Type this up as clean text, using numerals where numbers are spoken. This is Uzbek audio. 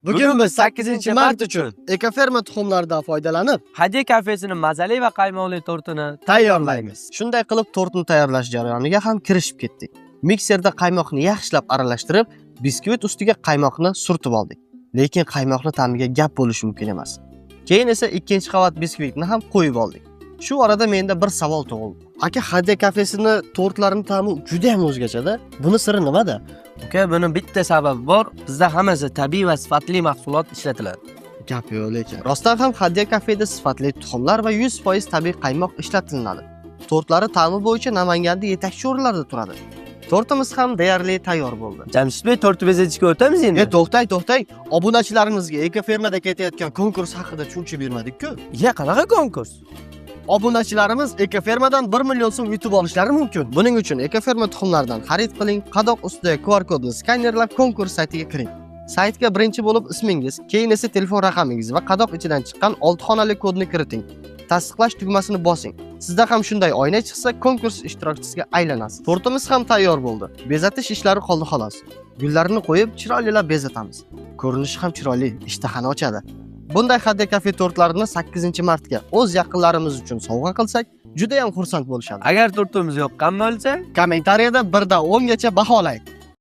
Bugun biz 8-mart uchun Ekoferma tuxumlaridan foydalanib Hadya kafesining mazali va qaymoqli tortini tayyorlaymiz. Shunday qilib tortni tayyorlash jarayoniga ham kirishib ketdik. Mikserda qaymoqni yaxshilab aralashtirib, biskvit ustiga qaymoqni surtib oldik. Lekin qaymoqni ta'miga gap bo'lishi mumkin emas. Keyin esa ikkinchi qavat biskvitni ham qo'yib oldik. Shu orada menda bir savol tug'ildi. Aka, Hadya kafesini tortlarini ta'mi juda ham o'zgachada. Buni siri nimada? Uka, buni bitta sababi bor. Bizda hammasi tabiiy va sifatli mahsulot ishlatiladi. Gap yo'q lekin. Rostdan ham Hadya kafeda sifatli tuxumlar va 100% tabiiy qaymoq ishlatiladi. Tortlari ta'mi bo'yicha Namanganda yetakchi o'rinlarda turadi. Tortimiz ham deyarli tayyor bo'ldi. Jamshidbek, tortni bezatishga o'tamiz endi. E to'xtang, to'xtang. Obunachilarimizga Ekofermada ketayotgan konkurs haqida tushuncha bermadik-ku. Ya, qanaqa konkurs? Obunachilarimiz Ekofermadan 1 million so'm yutib olishlari mumkin. Buning uchun Ekoferma tuxumlaridan xarid qiling, qadoq ustida QR kodni skanerlab konkurs saytiga kiring. Saytga birinchi bo'lib ismingiz, keyin esa telefon raqamingiz va qadoq ichidan chiqqan 6 xonali kodni kiriting. Tasdiqlash tugmasini bosing. Sizda ham shunday oyna chiqsa, konkurs ishtirokchisiga aylanasiz. Tortimiz ham tayyor bo'ldi. Bezatish ishlari qoldi xolos. Gullarni qo'yib chiroylilab bezatamiz. Ko'rinishi ham chiroyli, ishtahani ochadi. Bunday Hadya kafe tortlarini 8-martga o'z yaqinlarimiz uchun sovg'a qilsak, juda ham xursand bo'lishadi. Agar tortimiz yoqqan bo'lsa, Kommentariyada 1 dan 10 gacha baholang.